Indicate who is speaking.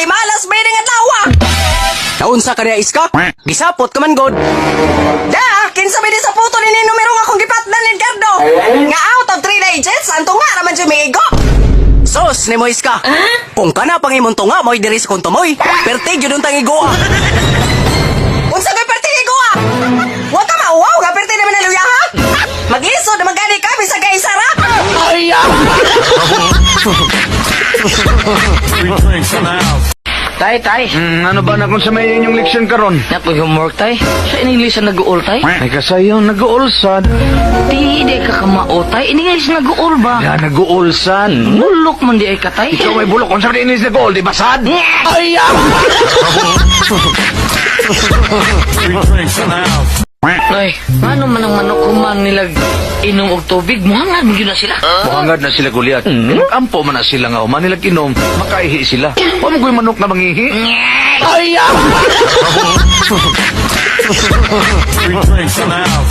Speaker 1: Di malas ba yung adlaw?
Speaker 2: Naunsa ka niya, Iska? Gisapot ka man god.
Speaker 1: Da, kinsa ba di sa puto ni numero nga akong gipatdan ni Edgardo? Nga out of 3 digits, ang tunga naman siya miigo.
Speaker 2: Sos ni mo, Iska. Kung kana pang imong tunga mo'y diri sa kong tumoy. Pertig yun ang tangigoa.
Speaker 1: Unsa kay perti igo ah? Wa ka mauwaw nga perti naman na luya ha? Maglisod naman gani ka bisag kay isara.
Speaker 3: Free drinks in the house.
Speaker 4: Tay, tay.
Speaker 5: Ano ba na kung sa may inyong leksyon karon?
Speaker 4: Napoy homework, tay. Sa English ang nag-uol, tay.
Speaker 5: Ay kasayo, nag-uulsan.
Speaker 4: Di, di ka kamao, tay. In English nag-uol ba?
Speaker 5: Ya, nag-uulsan.
Speaker 4: Mulok man di ay ka, tay.
Speaker 5: Ikaw may bulok kung sa may English nag-uul, di ba sad? Ay,
Speaker 3: Free drinks in the house.
Speaker 4: Ay, ano man ang manok human nilag inom og tubig, muhangad mo yun na sila.
Speaker 5: Muhangad na sila gulyat. Ampo man na sila nga human nilag inom, makaihi sila. Wa mo ko'y manok na mangihi. Ay,
Speaker 3: Free drinks in the house.